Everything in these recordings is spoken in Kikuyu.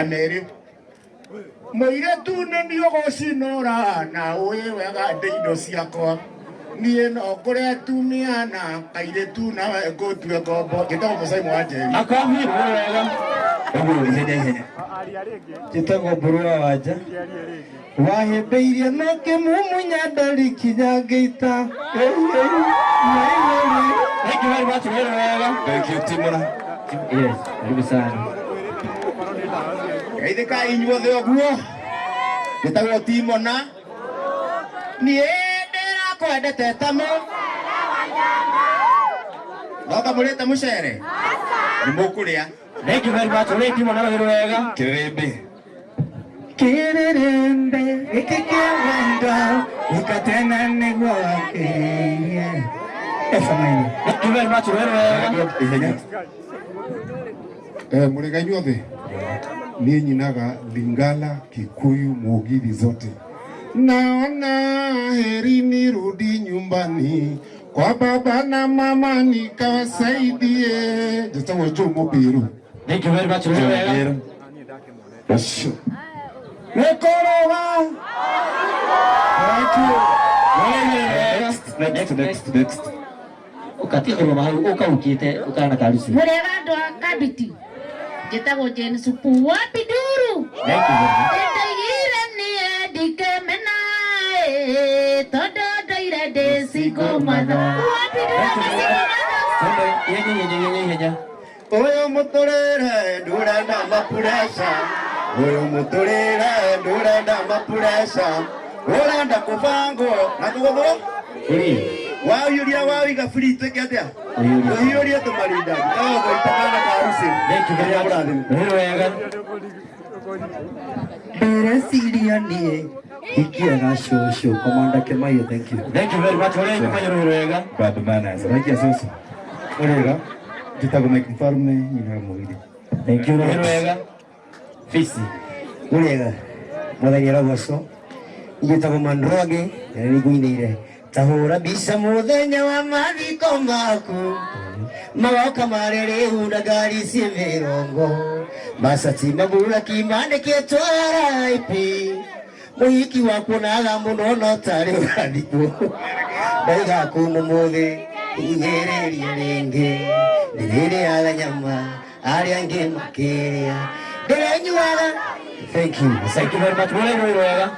Merĩ mũirĩtu nĩ niĩ ũgũcinũra na ũĩ wega ndĩ indo ciakwa niĩ no ngũre atumia na kairĩtu nawe ngũtue ngombo. Njĩtagwo Mũcaimu wa Njeri. Makobi wega. Ũguo ihenya ihenya. Njĩtagwo Mbũrũa Wanja. Wahĩmbĩirie na ũkĩmumunya ndari kinya ngĩita. Thank you very much. Wega wega. Thank you Timona. Yes, karibu sana. Geithĩkai inyuothe ũguo. Njĩtagwo Timona. Niĩ ndĩrakwendete ta mũ. Noka mũrĩte mũcere? Nĩ mũkũrĩa. Thank you very much. Ũrĩ Timona wega wega. Kĩrĩmbĩ. Kĩrĩrĩmbĩ gĩkĩ kĩa wendo gĩkatena nĩguo wakĩirie. Efamaini. Thank you very much. Wega wega. Ihenya. Mũrĩga inyuothe niĩ nyinaga Lingala, Kikuyu, Mugithi zote. Naona heri nirudi nyumbani kwa baba na mama nikawasaidie. Njĩtagwo Joe Mũbiru. Thank you very much. Wega wega. Acio. Nĩkũrũga. Thank you. Next, next, next, next. Ũkatia kũrũgama hau ũkaũkĩte ũkana karuci. Mũrĩega andũ a Kabiti. Njĩtagwo Jane Supu wa Biduru. Thank you very much. Ndoigire niĩ ndikemena ĩ, tondũ ndoire ndĩ single mother. Wa Biduru ama single mothers. Twende ihenya ihenya ihenya ihenya. Ũyũ mũtũrĩre ndũrenda mapureca, ũyũ mũtũrĩre ndũrenda mapureca, ũrenda kũbangwo na kũgũthwo. Uri. Waiyũria wawiga free twĩke atĩa? Ũiyũrie. Tũiyũrie tũmarinda. Tũgũita kana ka harusi. Thank you very much. Wega wega. Ndĩreciria niĩ ingĩaga cũcũ. Commander Kĩmaiyũ, thank you. Thank you very much. Ũrĩ Kĩmaiyũ wega. Bad manners. Raikia cũcũ. Ũrĩga njĩtagwo Mike Mfalme nyinaga Mũgithi. Thank you. Wega wega. Fisi. Mũrĩega mwathani arogocwo. Njĩtagwo Mandroge na nĩ ngũinĩire ta hũra mbica mũthenya wa mathiko maku magoka marĩa rĩu na ngari ciĩ mĩrongo macati maburaki mandĩkĩtwo RIP mũhiki wakuonaga mũno no tarĩ ũrathikwo ndaiga kuma mũthĩ igĩrĩrie rĩngĩ ndĩrĩrĩaga nyama arĩa angĩ makĩrĩa ndĩrenyuaga. Thank you. Thank you very much. Ũrĩ wega.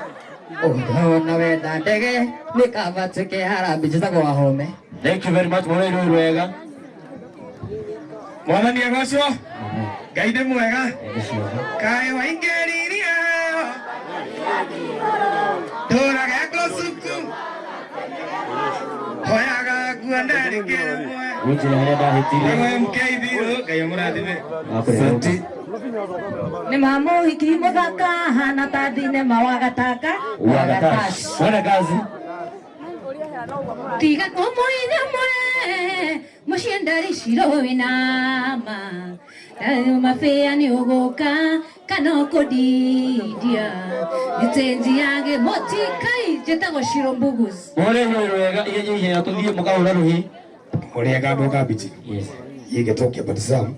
Ũngĩona wenda ndege nĩ kaba tuĩke harambee. Njĩtagwo Wahome. Thank you very much. Ũrĩ wega. Mwathani agocwo. Ngai nĩ mwega. Kaĩ waingĩririe ndũrage ngũcuku hoyaga nguone rĩngĩ rĩmwe. Ũnjĩre harĩa ndahĩtirie. Nĩwe MK Thirũ, Ngai amũrathime. Asante. Nĩ mamũhiki mũthaka hana ta thinema wa gataka. Wagatash. Twende kazi. Tiga kũmũiga mwe mũciĩ ndari ciro wĩna ma mabĩa nĩ ũgũka kana ũkũndidia gĩtĩnji yage mũtikai. Njĩtagwo Shiro Mbugus. Ũrĩ wega ihenya ihenya tũthiĩ mũkahũra rũhĩ. Mũrĩega andũ a Kambiti. Yes. Gĩgetwo Batisam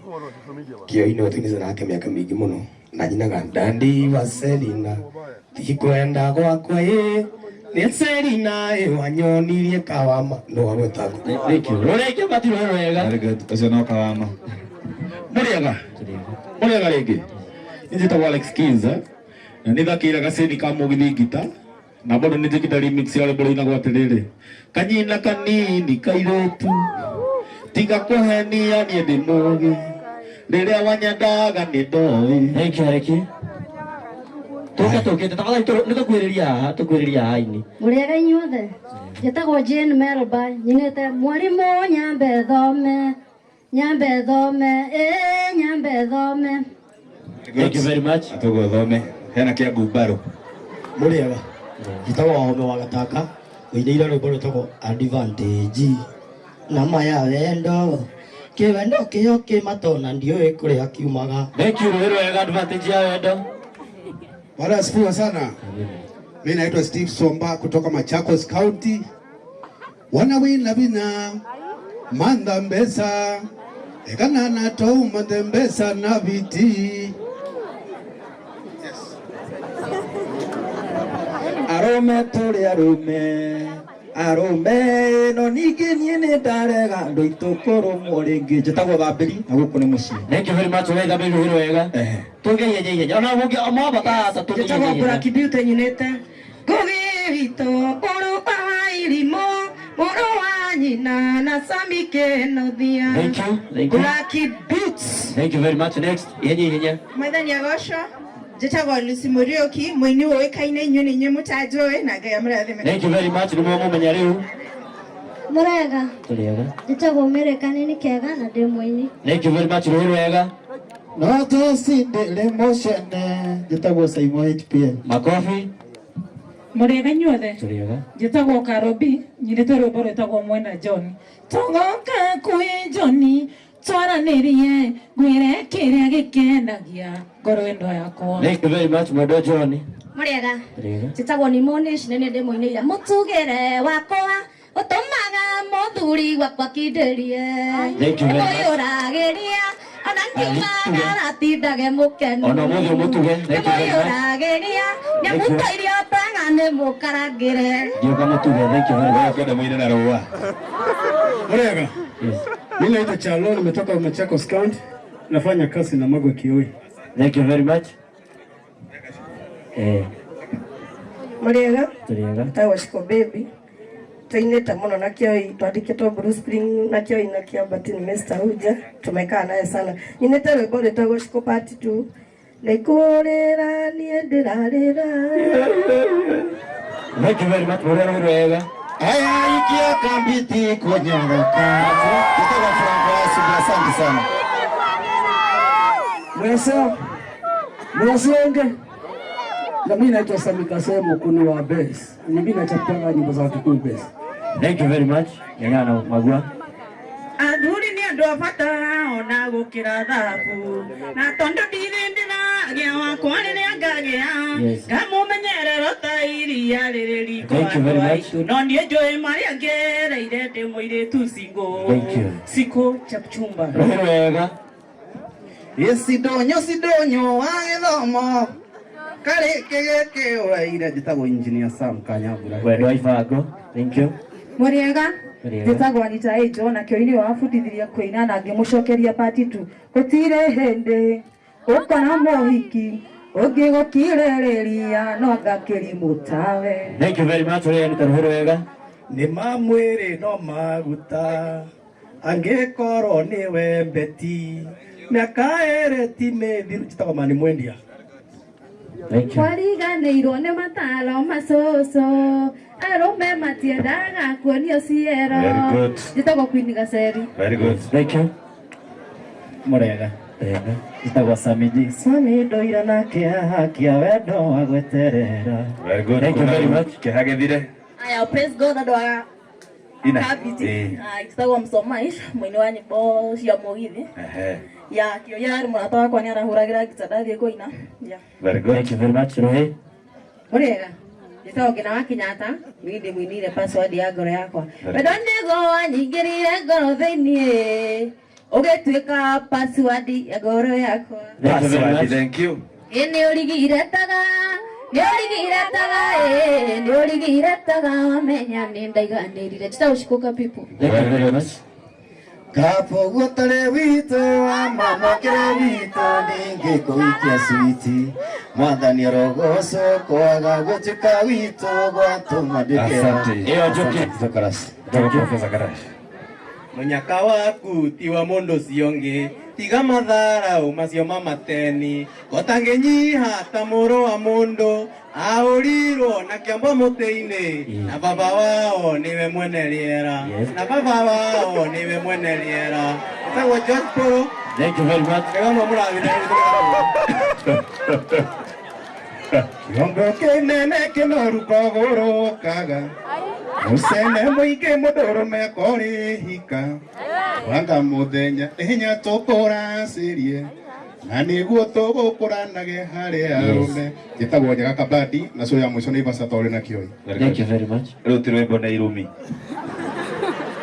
kĩo-inĩ tũinĩte nake mĩaka mĩingĩ mũno na nyinaga ndandi wa Selina tikwenda gwakwa ĩ nĩ Selina ĩ wanyonirie kawama no wagweta. Thank you. Ũrĩ Kĩambati wega. Very good. Ũcio no kawama. Mũrĩega mũrĩega rĩngĩ. Njĩtagwo Alex Kinza na nĩ thakĩire gacini ka mũgithi ngita na bado nĩ njĩkĩte remix ya rwĩmbo rũinagwo atĩrĩrĩ kanyina kanini kairĩtu tiga kũhenia niĩ ndĩ mũgĩ rĩrĩa wanyendaga nĩ ndoĩ. Thank you Areki. Tũke tũkĩte tafadhali nĩ tũkuhĩrĩria haha tũkuhĩrĩria haha ini. Mũrĩega inyuothe. Njĩtagwo Jane Melba nyinĩte mwarimũ nyambe thome nyambe thome ĩ nyambe thome. Thank you very much. Atũgwo thome. Hena kĩa ngumbarũ. Mũrĩega. Njĩtagwo Wahome wa Gataka ũinĩire rwĩmbo rwĩtagwo Advantage na maya wendo kĩwendo kĩo kĩmatona ndiũĩ kũrĩa kiumaga. Thank you. Rũhĩ wega advantage ya wendo. Bwana asifiwe sana. Mimi naitwa Steve Somba kutoka Machakos County. Wana wina vina manda mbesa ekana na touma mbesa na viti. Arũme tũrĩ arũme arũme no ningĩ niĩ nĩ ndarega andũ aitũ kũrũmwo rĩngĩ. Njĩtagwo Thambĩri na gũkũ nĩ mũciĩ. Thank you very much we Thambĩri rũhĩ rwega. Tũngĩihenya ihenya ona mũngĩ mwambata haha tũngĩihenya Njĩtagwo ihenya. Black Beauty nyinĩte Ngũgĩ witũ mũrũ wa irimũ mũrũ wa nyina na Sami Kĩnuthia. Thank you. Thank you. Black Beauty. Thank you very much. Next. Ihenya ihenya. Mwathani agocwo. Njĩtagwo Lucy Mũriũki, mũini ũĩkaine inyuĩ nĩ inyuĩ mũtanjũĩ na Ngai amũrathime. Thank you very much. Nĩ mwamũmenya rĩu. Mũrega, Tũrĩega. njĩtagwo Mary Kanini Kega na ndĩ mũini. Thank you very much. Rũhĩ rwega. No tũcindĩre mũcene. Njĩtagwo Saimo HPL. Makofi. Mũrĩega inyuothe. Tũrĩega. Njĩtagwo Karobi, nyinĩte rwĩmbo rwĩtagwo Mwena John. Tũgoka kwĩ John twaranĩrie ngwĩre kĩrĩa gĩkenagia ngoro ĩno yakwa. Thank you very much mwendwa John. Mũrĩega, Tũrĩega. njĩtagwo Nimonish na nĩ ndĩ mũinĩire mũtugĩre wakwa ũtũmaga mũthuri wakwa kindĩrie. Thank you very much. Nĩmũiyũragĩria ona ngiumaga aratindage mũkenu. Ona ũmũthĩ ũmũtuge. Thank you very much. Nĩmũiyũragĩria nĩamuta irio tanga nĩmũkarangĩre. Ndiũka mũtuge. Thank you very much. Kwenda mwine na rũa. Murega. Mimi naitwa Chalo, nimetoka Machakos County, nafanya kazi na Magwe Kioi. Thank you very much. Eh, Mũrĩega, tũrĩega. njĩtagwo Shiko Baby. Tũinĩte mũno na Kĩoi, twandĩkĩtwo Blue Spring na Kĩoi na Kĩambatini Mr. Huja, tumekaa naye sana. Nyinĩte rwĩmbo rwĩtagwo Shiko Part 2. Nĩkũrĩra niĩ ndĩrarĩra. Thank you very much. Mũrĩa rũhĩ rwega. Haya ikia kambiti kunyoroka. Njĩtagwo Franco Asubi, asante sana. Mweseo Mwesenge. Na mimi naitwa Sami Kasemo kuni wa bass. Ni mimi nachapanga nyimbo za Kikuyu bass. Thank you very much. Nyanya Magua. Athuri nĩ andũ a bata ona gũkĩra thahabu na tondũ ndirĩ ndĩragĩa wakwa rĩrĩa ngagĩa Yes. ngamũmenyerera ta iria rĩrĩ riko Thank you very andũ much. aitũ no niĩ njũĩ marĩa ngereire ndĩ mũirĩtu single. Thank you. Siko Chepchumba. Rũhĩ rwega. Gĩcidonyo cidonyo wa gĩthomo karĩ kĩgĩkĩ ũraire. Njĩtagwo Engineer Sam Kanyambura. Wendwa Ibango. Thank you. Mũrĩega. Mũrĩega. Njĩtagwo Anita Angel na Kĩoi nĩwe wabundithirie kũina na ngĩmũcokeria part 2. Gũtirĩ hĩndĩ ũkona mũhiki ũngĩgũkirĩrĩria no anga kĩrimũ tawe. Thank you very much. Ũrĩa Anita rũhĩ rwega. Nĩ mamwĩrĩ no maguta angĩkorwo nĩwe mbeti mĩaka ĩrĩ ti mĩthiru. Njĩtagwo Mani Mwendia. Thank you. Wariganĩirwo nĩ mataro macũcũ arũme matiendaga kuonio ciero. Very good. Njĩtagwo Queen Gaceri. Very good. Thank you. Mũrega. Tũrĩega. Njĩtagwo Sami G. Sami ndoira na kĩeha kĩa wendo wa gweterera. Very good. Thank you very much. Kĩeha gĩthire. Aya, praise God andũ a Ina. Kabiti. Ĩĩ. Ah, njĩtagwo Msomaish, mũini wa nyĩmbo cia mũgithi. Ehe. Ya, Kĩoi arĩ mũrata wakwa nĩ arahũragĩra ngita ndathiĩ kũina. Ya. Very good. Thank you very much. Rũhĩ. Mũrĩega, njĩtagwo Ngina wa Kenyatta, niĩ ndĩmũinĩire password ya ngoro yakwa. Wendo nĩguo wanyingĩrire ngoro thĩiniĩ, ũgĩtuĩka password ya ngoro yakwa. Thank you very much. Thank you. Ĩ nĩ ũrigire taga, nĩ ũrigire taga, ĩ nĩ ũrigire taga, wamenya nĩ ndaiganĩrire. Njĩtagwo Shikuka People. Thank you very much. Kapoguo tarĩ witũ wa mama kĩrĩ witũ ndingĩkũikia switi mwathani arogocwo kwaga gũtuĩka witũ gwatũma nduĩke wa- Asante. Ĩyo Njoki. Asante, Karash. Njĩtagwo Professor Karash. Mũnyaka waku ti wa mũndũ ũcio ũngĩ tiga matharau macio ma mateni kotangĩnyiha ta mũrũ wa mũndũ ahũrirwo na kĩambo mũtĩ-inĩ na baba wao nĩwe mwene rĩera Yes. na baba wao nĩwe mwene rĩera. Ĩtagwo George Poro. Thank you very much. Nĩgamwe mũrathime. Kĩondo kĩnene kĩnoru kogũrũkaga mũcene mũingĩ mũndũrũme korĩhika wanga mũthenya nĩ hinya tũkũracĩrie na nĩguo tũgũkũranage harĩ arũme. Njĩtagwo Nyaga Kabadi na show ya mũico nĩ Ivasa Torĩ na Kĩoi. Very Thank good. you very much. Rĩu ti rwĩmbo na irumi.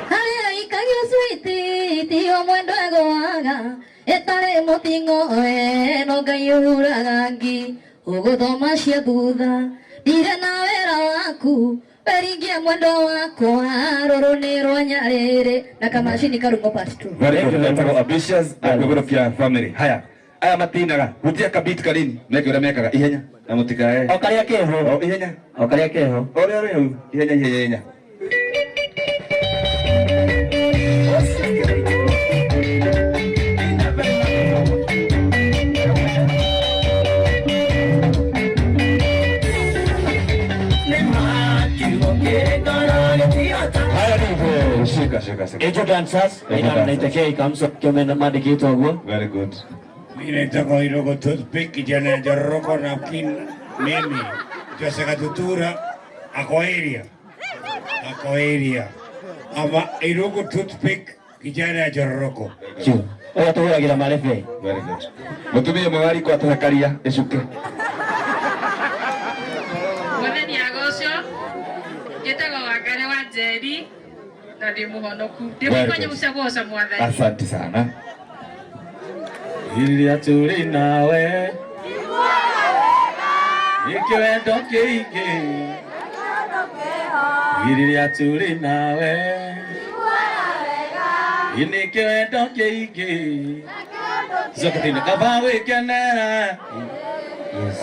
Harĩa ikagio switi tio mwendo egũaga ĩtarĩ mũting'o no Ngai ũhuraga ngi ũgũthoma cia thutha Ndirĩ na wĩra waku weringie mwendo wakwa rũrũ nĩ rwa nyarĩrĩ na kamacini karungo part 2. Very good. Etagwo Ambitious na Kĩgũrũkia family. Haya. Aya matinaga. Hutia kabit kanini. Meke ũrĩa mekaga ihenya na mũtikae. O karĩa keho. O ihenya. O karĩa keho. O ũrĩa ũrĩ hau. Ihenya ihenya ihenya. Haya ndivyo. Shika shika shika. Angel Dancers ina naitekea ikamso kio mandikitwo guo. Very good. Mimi naitwa Irogo Toothpick, kijana ya Joroko napkin mimi. Jose Katutura ako area. Ako area. Ama Irogo Toothpick, kijana ya Joroko. Ũrĩa tũhũragĩra marebe. Very good. Mũtumia mwega riko atũhakaria ĩcuke. Mwathani agocwo njĩtagwo Wangari wa Njeri na ndĩ mũhonoku ndĩ Very mũigua good. nyamũ cia kũgoca Mwathani. Asante sana. Iria tũrĩ nawe nĩkĩwendo kĩingĩ Iria tũrĩ nawe nĩkĩwendo kĩingĩ Coka tene kaba gwĩkenera.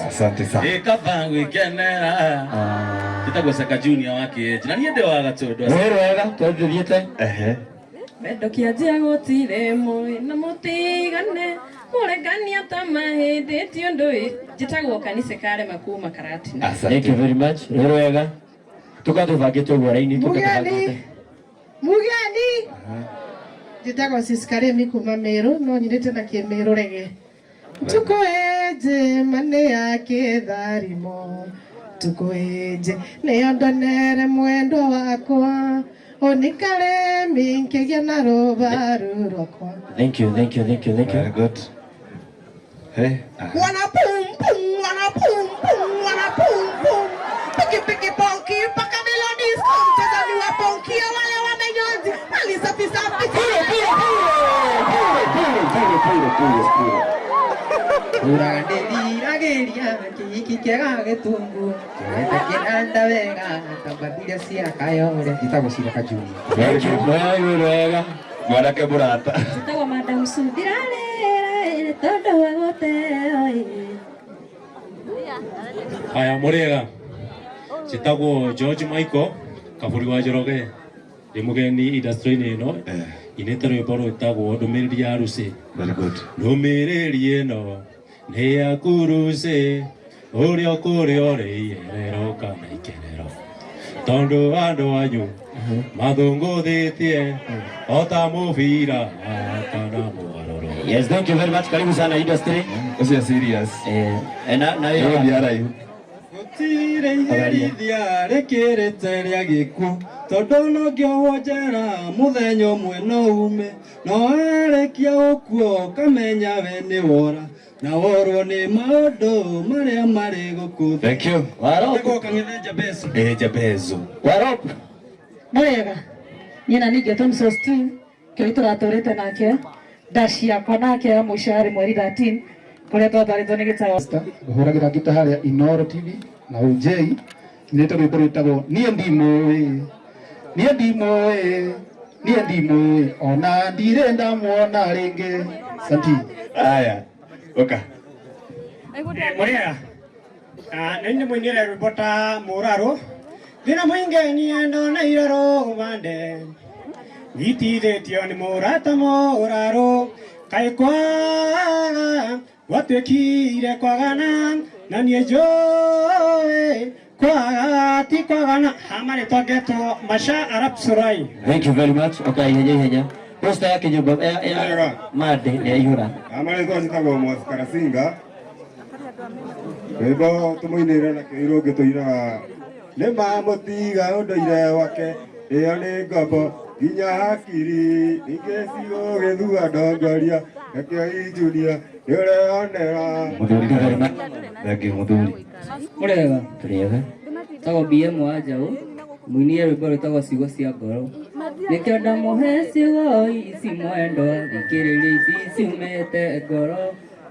Asante sana. Ĩ kaba gwĩkenera. Njĩtagwo Saka Junior wa Kĩenji na niĩ ndĩ wa Gatũndũ. Wĩ wega twathiĩte. Ehe. Wendo kĩanjia gũtirĩ mũĩ na mũtigane mũregania ta mahĩndĩ ti ũndũ ĩ njĩtagwo kanitha karema kuma Karatina. Thank you very much. Wĩ wega. Tuka tũbangĩte ũguo raini tuka Mugeni. tũbangĩte. Mugeni njĩtagwo Siskaremi kuma Meru no nyinĩte na kĩmĩrũ rege Tukũ ĩnjĩ ma nĩ ya kĩtharimo Tukũ ĩnjĩ nĩyo ndonere mwendwa wakwa ũnikaremi nkĩgĩa na rũbaru rwakwa. Thank you, thank you, thank you, thank you. Very good. Hey. Wana pum pum, wana pum pum, wana pum pum. Piki piki ponki, paka melodies come. Cheza ni wa ponki, wale wamenyonzi. Mali safi safi. Puro, puro, puro, puro, puro, puro. Ũranĩriragĩria kĩhiki kĩega gĩtungu kĩwete kĩnanda wega ta mbathiria cia Kayole. Njĩtagwo Cira Kajuni. Very good. Wega wega. Mwanake mũrata. Njĩtagwo Madam Sue ndirarĩra ĩrĩ tondũ wa gũteo ĩ. Haya mũrĩega. Njĩtagwo George Michael Kaburi wa Njoroge. Ndĩ mũgeni industry-inĩ ĩno. Inĩte rwĩmbo rwĩtagwo ndũmĩrĩri ya Lucy. Very good. Ndũmĩrĩri ĩno nĩ yaku Lucy ũrĩa ũkũrĩa ũrĩ iyerero kana ikerero tondũ andũ anyu mathũngũthĩtie o ta mũbira kana mũgarũrũ. Yes, thank you very much. Karibu sana industry. Ũcio serious. Eh, na na Nĩ ũthiĩ haraihu. Gũtirĩ iherithia rĩkĩrĩte rĩa gĩkuũ tondũ no ngĩohwo njera mũthenya ũmwe no ume no warĩkia gũkua ũkamenya we nĩ wora na worwo nĩ maũndũ marĩa marĩ gũkũ thĩ. Thank you. Njĩtagwo Kang'ethe Jabezo. Eh, Jabezo. Warop. Mũrĩega niĩ na ningĩ Tom Steve kĩo tũratũrĩte nake ndaci yakwa nake ya mũico yarĩ mweri 13 kũrĩa twatwarĩtwo nĩ gĩtawa. Hũragĩra ngita harĩa Inoro TV na OJ nĩte rwĩmbo rwĩtagwo niĩ ndimũĩ niĩ ndimũĩ niĩ ndimũĩ ona ndirĩ ndamuona rĩngĩ. Santi. Haya. Ũka. Mũrĩega. Nĩ nĩ mũinĩre rwĩmbo ta mũrarũ thĩna mũingĩ niĩ ndoneire rũbande nyitithĩtio nĩ mũrata mũrarũ kaĩ kwaga gwatuĩkire kwagana na niĩ njũĩ kwaga ti kwagana hamarĩtwa ngetwo Masha Arap Surai. Thank you very much. Okay, ihenya ihenya. Posta ya kinyumba ya ya mande nĩ yaihũra. Amarĩtwa njĩtagwo Mwas Karasinga rwĩmbo tũmũinĩre na kĩirũ ũngĩ tũinaga nĩ mamũtiga ũndũire wake ĩyo nĩ ngombo nginya hakiri ningĩ cigũgĩthua ndongoria nakĩo injunia nĩ ũreyonera. Mũthuri Thank you mũthuri. Mũrĩega. Tũrĩega. Tagwo BM wa Njaũ mũinie rwĩmbo rwĩtagwo ciugo cia ngoro nĩkĩo ndamũhe ciugo ici mwendwa thikĩrĩria ici ciumĩte ngoro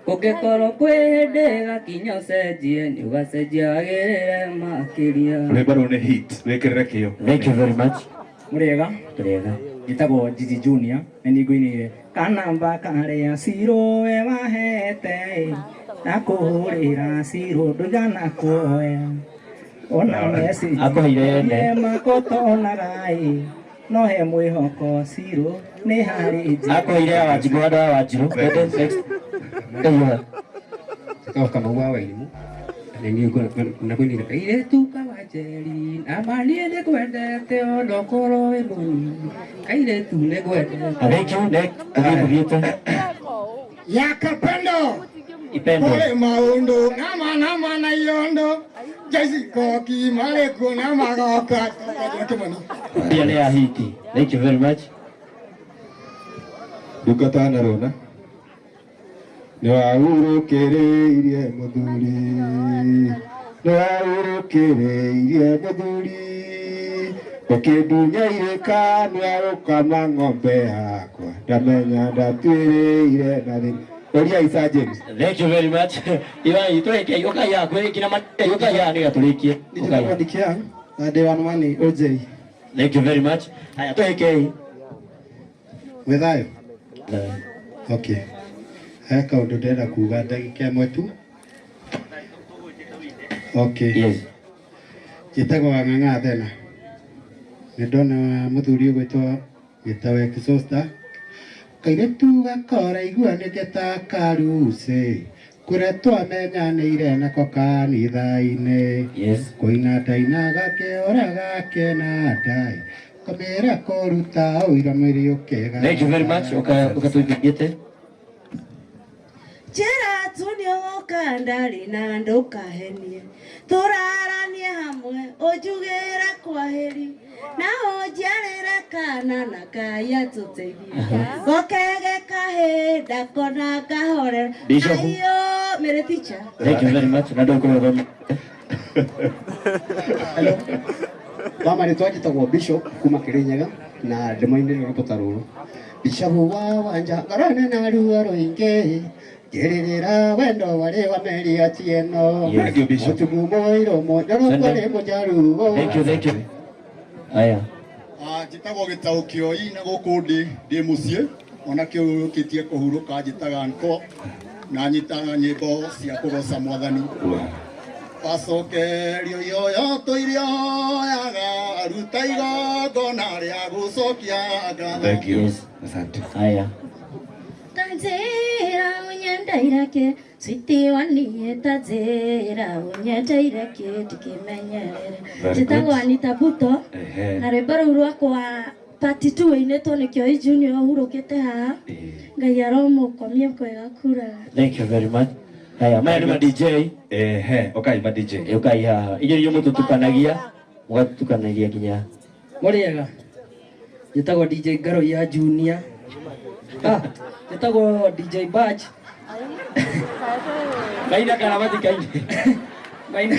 Kũngĩkorwo kwĩ hĩndĩ gakinya ũcenjie nĩ ũgacenjia wagĩrĩre makĩria. Rwĩmbo rũu nĩ hit, wĩkĩrĩre kĩyo. Thank you very much. Mũrĩega? Tũrĩega. Njĩtagwo Gigi Junior na nĩ ngũinĩire kanamba karĩa Ciro we wahete ndakũhũrĩra Ciro ndũigana kuoya ona message Akũheire ene. makotonaga ĩ no he mwĩhoko Ciro nĩ harĩ njĩra. Akũheire ya Wanjikũ handũ ha Wanjirũ. Twende next. Kaihũra. Njĩtagwo Kamau wa Wairimu na nĩ ngũinĩire kairĩtu ka Wanjeri na ma niĩ nĩngwendete onokorwo wĩ mũnini kairĩtu nĩngwendete. Thank you. Next. Tũthiĩ tũthiĩte. Yakapendo Ipendo. Kore maundu nama nama na yondo Jessica maleku na magoka Kimani. Pia nĩ ya hiti. Thank you very much. Ndungata na rũna nĩ wahurũkĩrĩirie mũthuri nĩ wahurũkĩrĩirie mũthuri ũkĩndunya irĩka nĩarũkama ng'ombe yakwa ndamenya ndatuĩrĩire na thĩ ũria Isa James. Thank you very much. Iwai tũrĩkie ũkai haha kwĩ nginya ũkai haha nĩgetha tũrĩkie. Ũkai. Njĩtagwo Dikiang na ndĩ wa Nwani OJ. Thank you very much. Haya tũrĩkei. Wĩ thayũ? Okay. He kaũndũ ndĩrenda kuga ndagĩka ĩmwe tu. Okay. Yes. Njĩtagwo Wang'ang'a Athena. Nĩ ndona mũthuri ũgwĩtwo gĩtawe Exhauster. Kairĩtu gakora igua nĩke ta karucĩ kũrĩa twamenyanĩire nako kanitha-inĩ. Yes. Kũina ndainaga ngĩũra gakena ndai kamĩra kũruta ũira mwĩrĩ ũkĩga. Thank you very much. Ũka ũkatũingĩte. Njĩra tu nĩũgũka ndarĩ na ndũkahenie tũraranie hamwe ũnjugĩre kwaheri na ũnjiarĩre kana na Ngai atũteithie gokege kahĩ ndakona kahorera. Bishop. Aiyo mere teacher. Thank you very much. Na ndũkũrũgama. Kwa marĩtwa njĩtagwo Bishop kuma Kĩrĩnyaga na ndĩmainĩre rwĩmbo ta rũrũ. Bishop wa Wanja ngorane na ruo rũingĩ ngĩrĩrĩra wendo warĩ wa Mary Atieno. Yes. Thank you, Bishop. Mũtugu mũirũ mũnyorokwa Sende. nĩ mũjaruo. Thank you, thank you. Haya. Njĩtagwo Gĩtaũ Kĩoi na gũkũ ndĩ ndĩ mũciĩ ona kĩo yũkĩtie kũhurũka njĩtaga nko na nyitaga nyĩmbo cia kũgoca mwathani wacokerio ihoyo tũirioyaga ruta igongona rĩa gũcokia ngatho. Thank you. Asante. Haya. Tanzira unyendeire switi waniĩ tanzira unyendeire kĩ ndikĩmenyerere. Very Njĩtagwo good. Anita Buto Ehe. na rwĩmbo rũu rwakwa part 2 ĩinĩtwo nĩ Kĩoi Junior ũhurũkĩte haha. Ngai aromũkomia kwega kuraga. Thank you very much. Haya, maya nĩ ma DJ. Ehe, ũkai ma DJ. Ũkai haha. Inyuĩ inyuĩ mũtũtukanagia, mũgatukanagia nginya. Mũrĩega? Njĩtagwo DJ Ngaro ya Junior. Ah, njĩtagwo DJ Badge. Maina kana matikaine. Maina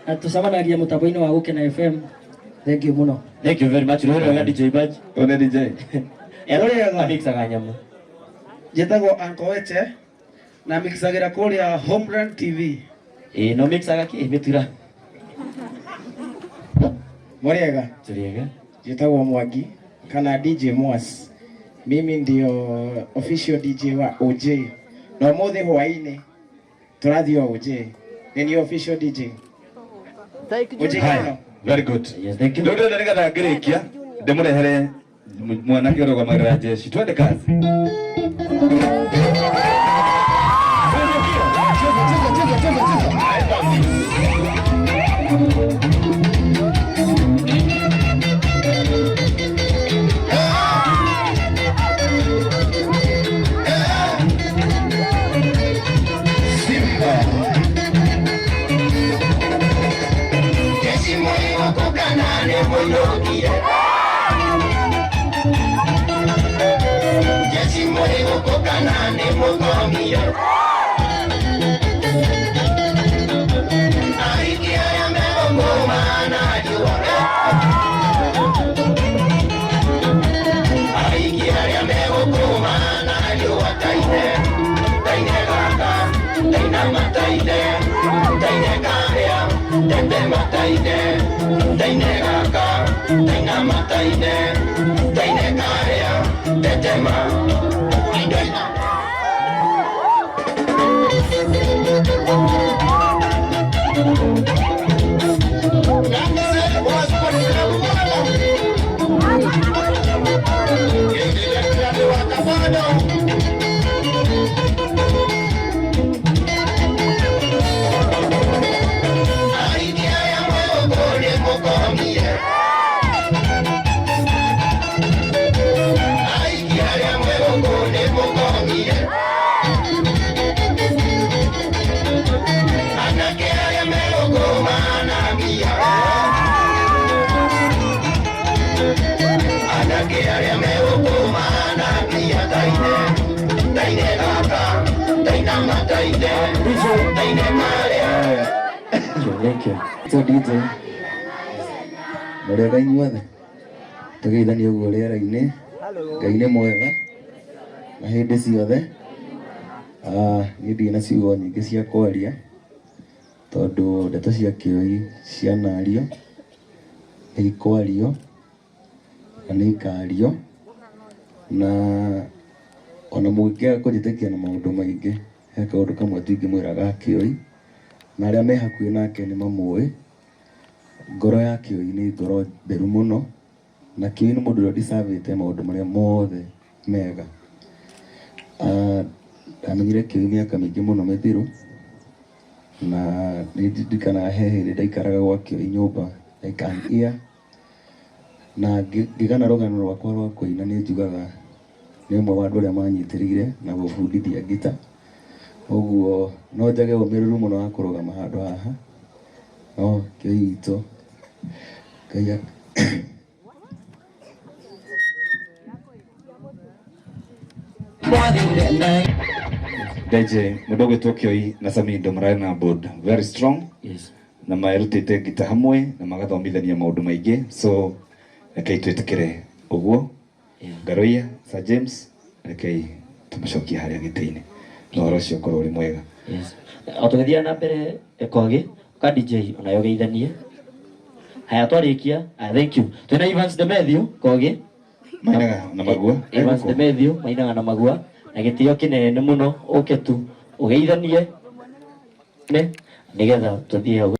na tũcemanagia mũtambo-inĩ wa Gũkena FM. Thank you mũno. Thank you very much. Rũĩ rwega DJ Badge. One DJ. Mũrĩega. Amixaga nyamũ. Njĩtagwo Uncle Weche na mixagĩra kũrĩa Homeland TV. Ĩĩ no mixaga kĩ mĩtura. Mũrĩega? Tũrĩega. Njĩtagwo Mwangi kana DJ Mwas. Mimi ndio official DJ wa OJ. Na ũmũthĩ hwaĩ-inĩ tũrathiĩ OJ. Nĩ niĩ official DJ. OJ Haya, very good. Yes, thank you. Rĩu ndĩrenda nĩgetha ngĩrĩkia ndĩmũrehere mwanake ũrũgamagĩrĩra jeshi. Twende kazi. Jeshi muhimu kugana nĩ mũinũkire Jeshi muhimu kugana nĩ mũthomire Aingĩ arĩa megũkũma na riũa Aingĩ arĩa megũkũma na riũa taine taine Thank you. So DJ mũrĩega inyuothe tũgeithanie ũguo rĩera-inĩ. Ngai nĩ mwega na hĩndĩ ciothe. Niĩ ndirĩ na ciugo nyingĩ cia kwaria tondũ ndeto cia Kĩoi cianario nĩ ikwario na nĩ ikario, na ona mũngĩaga kũnjĩtĩkia na maũndũ maingĩ, he kaũndũ kamwe tu ingĩmwĩra ga Kĩoi, na arĩa me hakuhĩ nake nĩ mamũĩ. Ngoro ya Kĩoi nĩ ngoro theru mũno, na Kĩoi nĩ mũndũ ũrĩa deservĩte maũndũ marĩa mothe mega. Ndamenyire Kĩoi mĩaka mĩingĩ mũno mĩthiru, na nĩ ndirikanaga he hĩndĩ ndaikaraga gwa Kĩoi nyũmba like an year, na ngĩgana rũgano rwakwa rwa kũina nĩ njugaga nĩ ũmwe wa andũ arĩa manyitĩrĩire na gũbundithia ngita. Ũguo no njage ũmĩrĩru mũno wa kũrũgama handũ haha, no Kĩoi witũ Ngai Deje mundu gwitwo Kioi na Samido mararĩ na board very strong. Yes. Na merutĩte ngita hamwe na magathomithania maũndũ maingĩ, so rekei twĩtĩkĩre ũguo. Ngaroia Sir James, rekei tũmũcokie harĩa gĩtĩ-inĩ na ũhoro ũcio ũkorwo ũrĩ mwega. Yes. O tũgĩthiaga na mbere Kogi, ka DJ onayo geithanie. Haya twarikia, thank you. Twina Evans Demethiu Kogi. Mainaga na magua. Evans Demethiu mainaga na magua na gĩtĩo kĩnene mũno, ũke tu ũgeithanie ne nĩgetha tũthiĩ hau.